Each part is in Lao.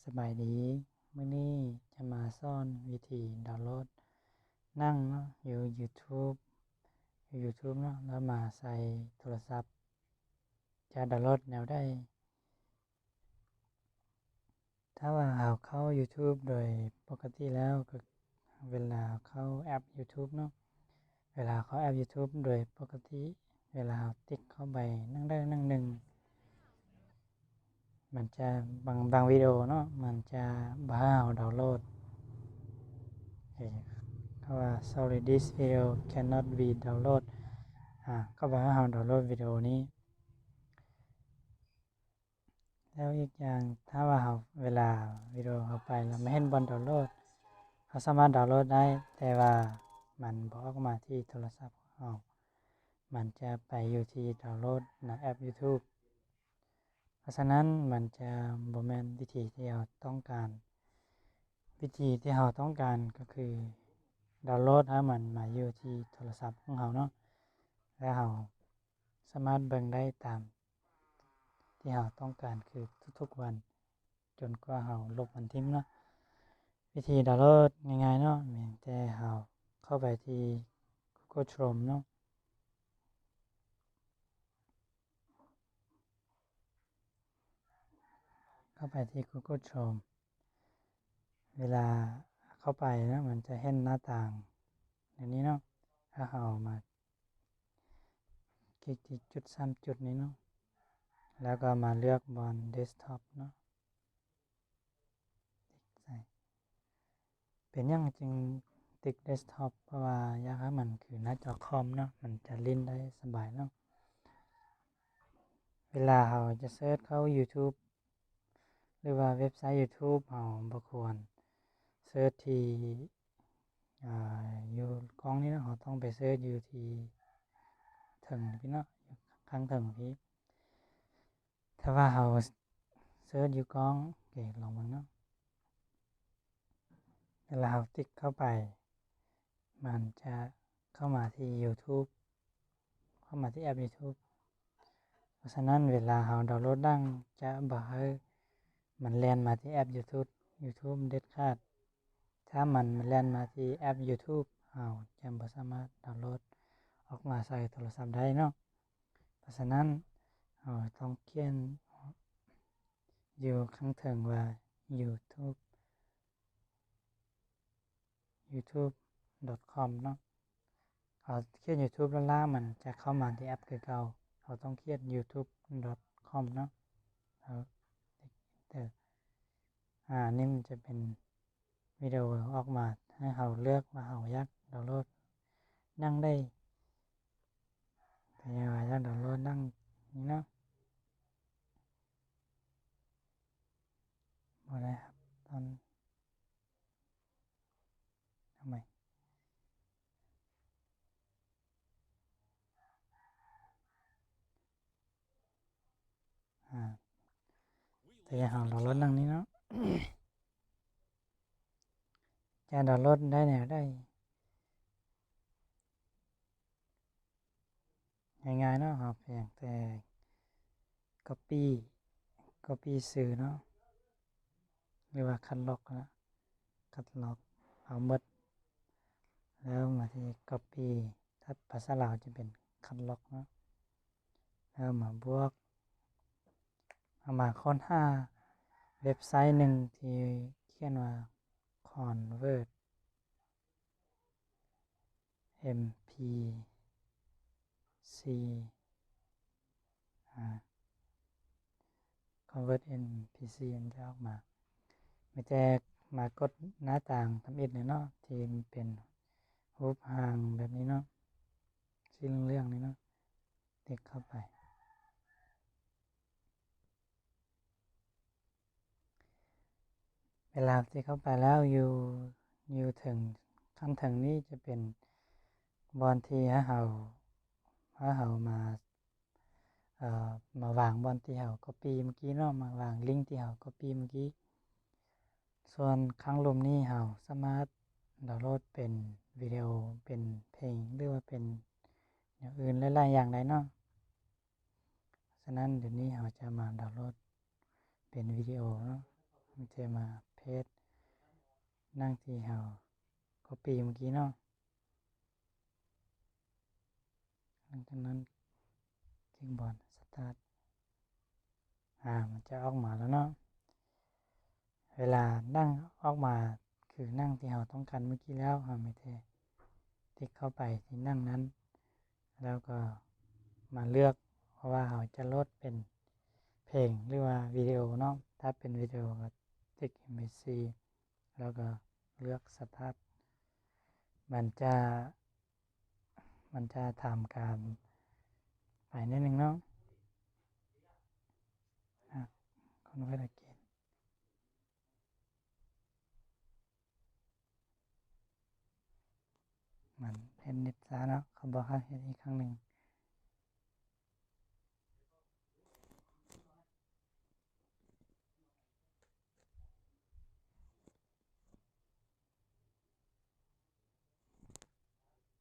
ສະບາຍດີ, ມື້ນີ້ຈະມາສອນວິທີດາວໂຫຼດໜັງເນາະ ຢູ່ YouTube ຢູ່ YouTube ເນາະ ແລ້ວມາໃສ່ໂທລະສັບ ຈະດາວໂຫຼດແນວໃດ? ຖ້າວ່າເຮົາເຂົ້າ YouTube ໂດຍປົກກະຕິແລ້ວ ກໍເວລາເຂົ້າແອັບ YouTube ເນາະ, ເວລາເຂົ້າແອັບ YouTube ໂດຍປົກກະຕິ ເວລາເຮົາຕິກເຂົ້າໄປໜັງໃດໜັງໜຶ່ງ ມັນຈະ ບາງ ບາງວິດີໂອເນາະ ມັນຈະບໍ່ໃຫ້ເຮົາດາວໂຫຼດ ເອີ ເຂົາວ່າ Sorry, this video cannot be download ອາ ເຂົາບໍ່ໃຫ້ເຮົາດາວໂຫຼດວິດີໂອນີ້. ແລ້ວອີກຢ່າງ ຖ້າວ່າເຮົາ ເວລາວິດີໂອເຮົາໄປແລ້ວ ມາເຫັນບ່ອນດາວໂຫຼດ ເຮົາສາມາດດາວໂຫຼດໄດ້ ແຕ່ວ່າມັນບໍ່ອອກມາທີ່ໂທລະສັບຂອງເຮົາ, ມັນຈະໄປຢູ່ທີ່ດາວໂຫຼດໃນແອັບ YouTube. ເພາະສະນັ້ນ ມັນຈະບໍ່ແມ່ນວິທີທີ່ເຮົາຕ້ອງການ. ວິທີທີ່ເຮົາຕ້ອງການກໍຄື ດາວໂຫຼດໃຫ້ມັນມາຢູ່ທີ່ໂທລະສັບຂອງເຮົາເນາະ ແລ້ວເຮົາສາມາດເບິ່ງໄດ້ຕາມ ທີ່ເຮົາຕ້ອງການຄືທຸກໆວັນ ຈົນກວ່າເຮົາລົບມັນຖິ້ມເນາະ. ວິທີດາວໂຫຼດງ່າຍໆເນາະ ມີແຕ່ເຮົາເຂົ້າໄປທີ່ Google Chrome ເນາະ, ເຂົ້າໄປທີ່ Google Chrome. ເວລາເຂົ້າໄປເນາະ ມັນຈະເຫັນໜ້າຕ່າງແນວນີ້ເນາະ, ຖ້າເຮົາມາ ຄລິກທີ່ຈຸດສາມຈຸດນີ້ເນາະ ແລ້ວກໍມາເລືອກບ່ອນ Desktop ເນາະ. ຕິກໃສ່ ເປັນຫຍັງຈຶ່ງຕິກ Desktop? ເພາະວ່າຢາກໃຫ້ມັນຄືໜ້າຈໍຄອມເນາະ, ມັນຈະຫຼິ້ນໄດ້ສະບາຍເນາະ. ເວລາເຮົາຈະເສີດເຂົ້າ YouTube ຫຼືວ່າເວັບໄຊ YouTube ເຮົາບໍ່ຄວນເສີດທີ່ ອາ ຢູ່ກ້ອງນີ້ເນາະ, ເຮົາຕ້ອງໄປເສີດຢູ່ທີ່ເທິງພີ້ເນາະ, ຂ້າງເທິງພີ້. ຖ້າວ່າເຮົາເສີດຢູ່ກ້ອງ, ໂອເຄ ລອງເບິ່ງເນາະ. ເວລາເຮົາຕິກເຂົ້າໄປ ມັນຈະເຂົ້າມາທີ່ YouTube ເຂົ້າມາທີ່ແອັບ YouTube. ເພາະສະນັ້ນ ເວລາເຮົາດາວໂຫຼດໜັງ ຈະບໍ່ໃຫ້ມັນແລ່ນມາທີ່ແອັບ YouTube YouTube ເດັດຂາດ. ຖ້າມັນແລ່ນມາທີ່ແອັບ YouTube ເຮົາຈະບໍ່ສາມາດດາວໂຫຼດອອກມາໃສ່ໂທລະສັບໄດ້ເນາະ. ເພາະສະນັ້ນ ເຮົາຕ້ອງຂຽນຢູ່ຂ້າງເທິງວ່າ YouTube youtube.com ເນາະ. ເຮົາຂຽນ YouTube ລ້າໆ ມັນຈະເຂົ້າມາທີ່ແອັບຄືເກົ່າ. ເຮົາຕ້ອງຂຽນ youtube.com ເນາະ ແລ້ວ Enter. ອາ ນີ້ມັນຈະເປັນວິດີໂອອອກມາ ໃຫ້ເຮົາເລືອກວ່າເຮົາຢາກດາວໂຫຼດໜັງໃດ. ກໍຢ່າວ່າຢາກດາວໂຫຼດໜັງນີ້ເນາະ. ບໍ່ໄດ້ຮັບຕອນ ເອົາໃໝ່. ອາ ແຕ່ເຮົາດາວໂຫຼດໜັງນີ້ເນາະ. ຈະດາວໂຫຼດໄດ້ແນວໃດ? ງ່າຍໆເນາະ, ເຮົາພຽງແຕ່ copy copy ຊື່ເນາະ ຫຼືວ່າ cut lock ນະ cut lock ເອົາໝົດ ແລ້ວມາທີ່ copy ຖ້າພາສາລາວຈະເປັນ cut lock ເນາະ. ແລ້ວມາບວກ ເຮົາມາຄົ້ນຫາເວັບໄຊໜຶ່ງທີ່ຂຽນວ່າ convert NPC ອາ convert NPC ມັນຈະອອກມາ. ມີແຕ່ມາກົດໜ້າຕ່າງທຳອິດເລີຍເນາະ ທີ່ມັນເປັນຮູບຮ່າງແບບນີ້ເນາະ ສີເຫຼືອງໆນີ້ເນາະ, ຕິກເຂົ້າໄປ. ເວລາທີ່ເຂົ້າໄປແລ້ວ ຢູ່ ຢູ່ເທິງ ຂັ້ນເທິງນີ້ຈະເປັນບ່ອນທີ່ໃຫ້ເຮົາ ໃຫ້ເຮົາມາ ເອີ ມາວາງບ່ອນທີ່ເຮົາ copy ເມື່ອກີ້ເນາະ, ມາວາງ link ທີ່ເຮົາ copy ເມື່ອກີ້. ສ່ວນຂ້າງລຸ່ມນີ້ເຮົາສາມາດດາວໂຫຼດເປັນວິດີໂອ ເປັນເພງ ຫຼືວ່າເປັນແນວອື່ນຫຼາຍໆຢ່າງໄດ້ເນາະ. ສະນັ້ນ ດຽວນີ້ເຮົາຈະມາດາວໂຫຼດເປັນວິດີໂອເນາະ. ມີແຕ່ມາເພສໜັງທີ່ເຮົາກັອບປີ້ເມື່ອກີ້ເນາະ. ຫຼັງຈາກນັ້ນຄລິກບ່ອນສະຕາດ ອາ ມັນຈະອອກມາແລ້ວເນາະ. ເວລາໜັງອອກມາຄືໜັງທີ່ເຮົາຕ້ອງການເມື່ອກີ້ແລ້ວ ເຮົາມີແຕ່ຕິກເຂົ້າໄປທີ່ໜັງນັ້ນ ແລ້ວກໍມາເລືອກວ່າເຮົາຈະໂຫຼດເປັນເພງ ຫຼືວ່າວິດີໂອເນາະ. ຖ້າເປັນວິດີໂອກໍຕິກເອັມພີສີ່ ແລ້ວກໍເລືອກສະຕາດ. ມັນຈະ ມັນຈະທຳການໄປໜ້ອຍໜຶ່ງເນາະ. ອາ ຄອນເວີດອາເກນ ມັນເຮັດເນັດຊ້າເນາະ. ເຂົາບອກໃຫ້ເຮັດອີກຄັ້ງໜຶ່ງ.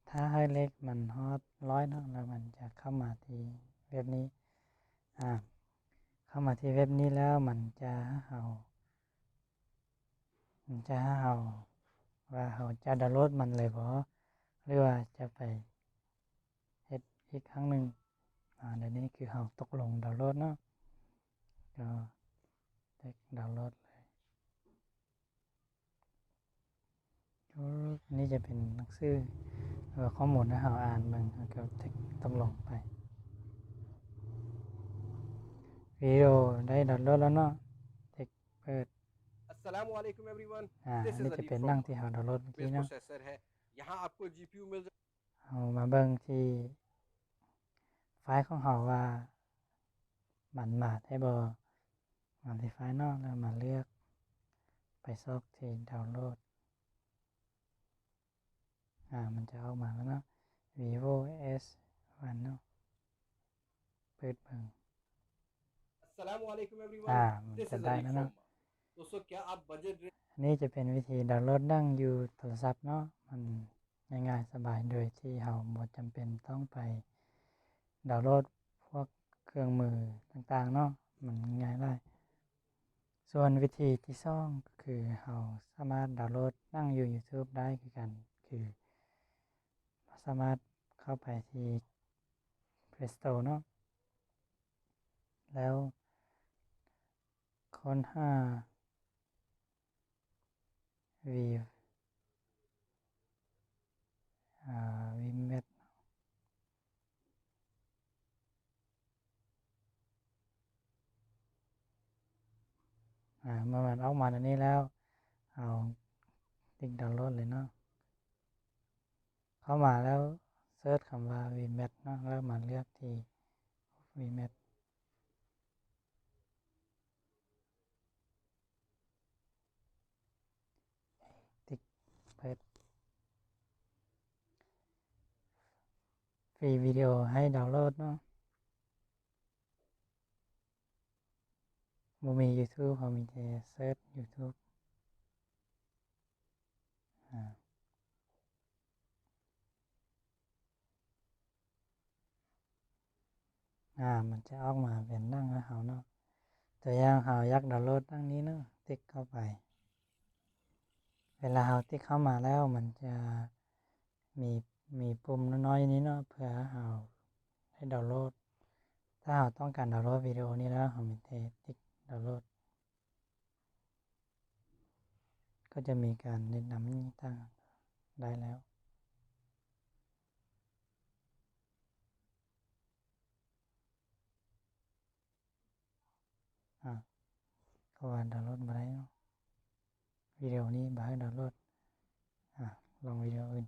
ຖ້າໃຫ້ເລກມັນຮອດຮ້ອຍເນາະ ແລ້ວມັນຈະເຂົ້າມາທີ່ເວັບນີ້. ອາ ເຂົ້າມາທີ່ເວັບນີ້ແລ້ວ ມັນຈະໃຫ້ເຮົາ ມັນຈະໃຫ້ເຮົາວ່າເຮົາຈະດາວໂຫຼດມັນເລີຍບໍ່ ຫຼືວ່າຈະໄປເຮັດອີກຄັ້ງໜຶ່ງ. ອາ ດຽວນີ້ຄືເຮົາຕົກລົງດາວໂຫຼດເນາະ ກໍເຕັກດາວໂຫຼດເລີຍ. ໂອ້ ອັນນີ້ຈະເປັນໜັງສື ຫຼືວ່າຂໍ້ມູນໃຫ້ເຮົາອ່ານເບິ່ງ ເຮົາກໍຕິກຕົກລົງໄປ. ວິດີໂອໄດ້ດາວໂຫຼດແລ້ວເນາະ ຕິກເປີດ. Assalamu alaikum everyone. ອາ This is ອັນນີ້ຈະເປັນໜັງທີ່ເຮົາດາວໂຫຼດເມື່ອກີ້ເນາະ. Processor hai. Yahan aapko GPU mil jayega. ເຮົາມາເບິ່ງທີ່ໄຟລ໌ຂອງເຮົາວ່າມັນມາແທ້ບໍ່. ມາທີ່ໄຟລ໌ເນາະ ແລ້ວມາເລືອກໄປຊອກທີ່ດາວໂຫຼດ. ອາ ມັນຈະອອກມາແລ້ວເນາະ Vivo S one ເນາະ. ເປີດເບິ່ງ. Assalamu alaikum everyone. ອາ ມັນຈະໄດ້ແລ້ວເນາະ. ອັນນີ້ຈະເປັນວິທີດາວໂຫຼດໜັງຢູ່ໂທລະສັບເນາະ. ມັນງ່າຍໆສະບາຍ ໂດຍທີ່ເຮົາບໍ່ຈຳເປັນຕ້ອງໄປດາວໂຫຼດພວກເຄື່ອງມືຕ່າງໆເນາະ. ມັນງ່າຍຫຼາຍ. ສ່ວນວິທີທີສອງ ກໍຄືເຮົາສາມາດດາວໂຫຼດໜັງຢູ່ YouTube ໄດ້ຄືກັນ ຄືເຮົາສາມາດເຂົ້າໄປທີ່ Play Store ເນາະ ແລ້ວຄົ້ນຫາ V ອາ VMAT. ອາ ເມື່ອມັນອອກມາແນວນີ້ແລ້ວ ເຮົາຕິກດາວໂຫຼດເລີຍເນາະ. ເຂົ້າມາແລ້ວເສີດຄຳວ່າ VMAT ເນາະ ແລ້ວມາເລືອກທີ່ VMAT. ຕິກເປີດ ຟຣີວິດີໂອໃຫ້ດາວໂຫຼດເນາະ. ບໍ່ມີ YouTube ເຮົາມີແຕ່ເສີດ YouTube. ອາ ອາ ມັນຈະອອກມາເປັນໜັງໃຫ້ເຮົາເນາະ. ຕົວຢ່າງເຮົາຢາກດາວໂຫຼດໜັງນີ້ເນາະ ຕິກເຂົ້າໄປ. ເວລາເຮົາຕິກເຂົ້າມາແລ້ວ ມັນຈະມີ ມີປຸ່ມນ້ອຍໆນີ້ເນາະ ເພື່ອເຮົາໄດ້ດາວໂຫຼດ. ຖ້າເຮົາຕ້ອງການດາວໂຫຼດວິດີໂອນີ້ແລ້ວ ເຮົາມີແຕ່ຕິກດາວໂຫຼດ. ກໍຈະມີການແນະນຳຕ່າງໆໄດ້ແລ້ວ. ອາ ເພາະວ່າດາວໂຫຼດບໍ່ໄດ້ເນາະ ວິດີໂອນີ້ບໍ່ໃຫ້ດາວໂຫຼດ. ອາ ລອງວິດີໂອອື່ນ.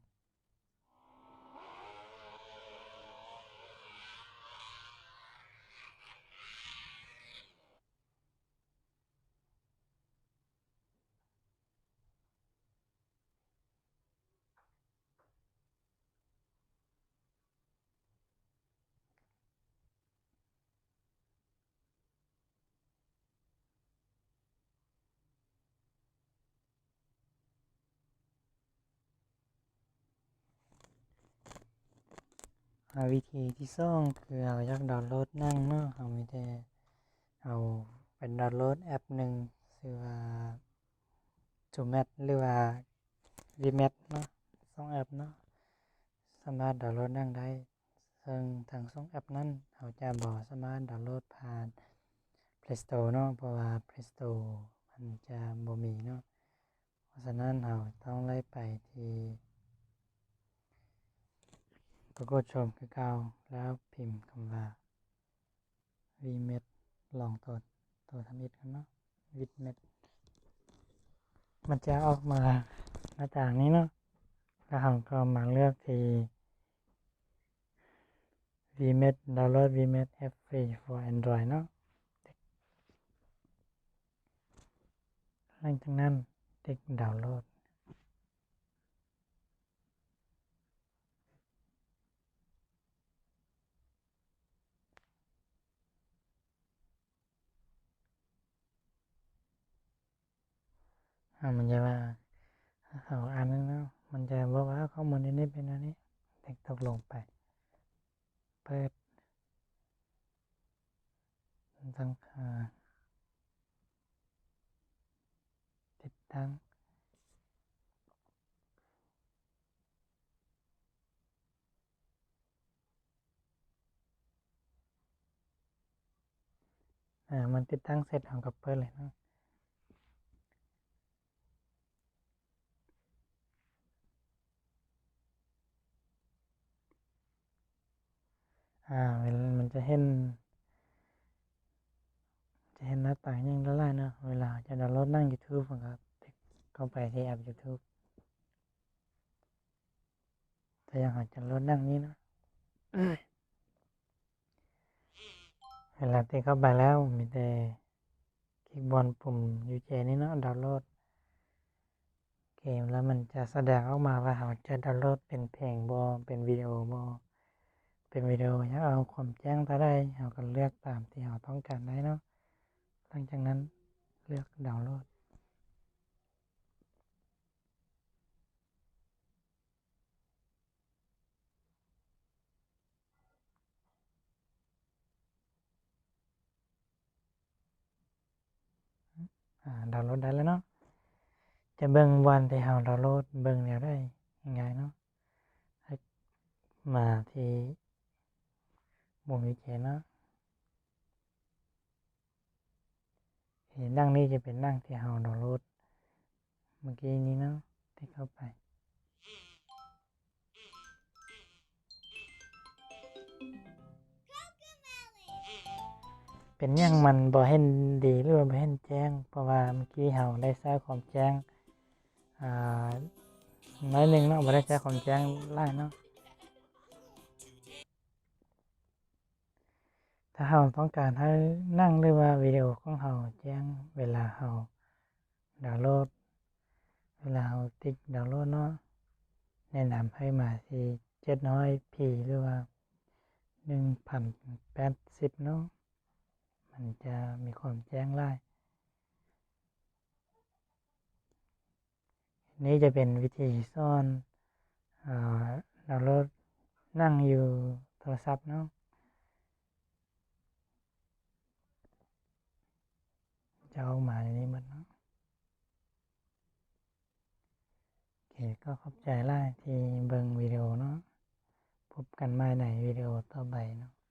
ອາ ວິທີທີສອງ ຄືເຮົາຢາກດາວໂຫຼດໜັງເນາະ ເຮົາມີແຕ່ເຮົາໄປດາວໂຫຼດແອັບໜຶ່ງ ເຊ ຫຼືວ່າ Zumat ຫຼືວ່າ Vmax ເນາະ ສອງແອັບເນາະ ສາມາດດາວໂຫຼດໜັງໄດ້. ເຊິ່ງທັງສອງແອັບນັ້ນ ເຮົາຈະບໍ່ສາມາດດາວໂຫຼດຜ່ານ Play Store ເນາະ ເພາະວ່າ Play Store ມັນຈະບໍ່ມີເນາະ. ເພາະສະນັ້ນ ເຮົາຕ້ອງໄດ້ໄປທີ່ Google Chrome ຄືເກົ່າ ແລ້ວພິມຄຳວ່າ Vmax ລອງໂຕ ໂຕທຳອິດກ່ອນເນາະ Vmax ມັນຈະອອກມາໜ້າຕ່າງນີ້ເນາະ ແລ້ວເຮົາກໍມາເລືອກທີ່ Vmax Download Vmax App Free for Android ເນາະ. ຫຼັງຈາກນັ້ນ ຕິກດາວໂຫຼດ. ອາ ມັນຈະວ່າ ເຮົາອ່ານເນາະ ມັນຈະບອກວ່າ ຂໍ້ມູນອັນນີ້ເປັນອັນນີ້ ຕິກຕົກລົງໄປ ເປີດ ຕັ້ງຄ່າ ຕິດຕັ້ງ. ອາ ມັນຕິດຕັ້ງເສັດ ເຮົາກໍເປີດເລີຍເນາະ. ອາ ມັນຈະເຫັນ ຈະເຫັນໜ້າຕ່າງຫຍັງຫຼາຍໆເນາະ. ເວລາເຮົາຈະດາວໂຫຼດໜັງ YouTube ເຮົາກໍເຂົ້າໄປທີ່ແອັບ YouTube. ແຕ່ຢ່າງເຮົາຈະໂຫຼດໜັງນີ້ເນາະ ເວລາທີ່ເຂົ້າໄປແລ້ວ ມີແຕ່ຄລິກບ່ອນປຸ່ມຢູ່ແຈນີ້ເນາະ ດາວໂຫຼດເກມ ແລ້ວມັນຈະສະແດງອອກມາວ່າເຮົາຈະດາວໂຫຼດເປັນເພງບໍ່ ເປັນວິດີໂອບໍ່. ເປັນວິດີໂອ ຢາກເອົາຄວາມແຈ້ງເທົ່າໃດ ເຮົາກໍເລືອກຕາມທີ່ເຮົາຕ້ອງການໄດ້ເນາະ. ຫຼັງຈາກນັ້ນເລືອກດາວໂຫຼດ. ອາ ດາວໂຫຼດໄດ້ແລ້ວເນາະ. ຈະເບິ່ງບ່ອນທີ່ເຮົາດາວໂຫຼດ ເບິ່ງແນວໃດ? ງ່າຍໆເນາະ ໃຫ້ມາທີ່ປຸ່ມວິແຈເນາະ. ເອີ ໜັງນີ້ຈະເປັນໜັງທີ່ເຮົາດາວໂຫຼດເມື່ອກີ້ນີ້ເນາະ ຕິກເຂົ້າໄປ. ເປັນຫຍັງມັນບໍ່ເຫັນດີ ຫຼືວ່າບໍ່ເຫັນແຈ້ງ? ເພາະວ່າເມື່ອກີ້ເຮົາໄດ້ໃຊ້ຄວາມແຈ້ງ ອາ ໜ້ອຍໜຶ່ງເນາະ ບໍ່ໄດ້ໃຊ້ຄວາມແຈ້ງຫຼາຍເນາະ. ຖ້າເຮົາຕ້ອງການໃຫ້ໜັງ ຫຼືວ່າວິດີໂອຂອງເຮົາແຈ້ງເວລາເຮົາດາວໂຫຼດ ເວລາເຮົາຕິກດາວໂຫຼດເນາະ ແນະນຳໃຫ້ມາທີ່ເຈັດຮ້ອຍພີ ຫຼືວ່າໜຶ່ງພັນແປດສິບເນາະ ມັນຈະມີຄວາມແຈ້ງຫຼາຍ. ນີ້ຈະເປັນວິທີສອນ ອາ ດາວໂຫຼດໜັງຢູ່ໂທລະສັບເນາະ ຈະອອກມາແນວນີ້ໝົດເນາະ. ໂອເຄ ກໍຂອບໃຈຫຼາຍທີ່ເບິ່ງວິດີໂອເນາະ ພົບກັນໃໝ່ໃນວິດີໂອຕໍ່ໄປເນາະ.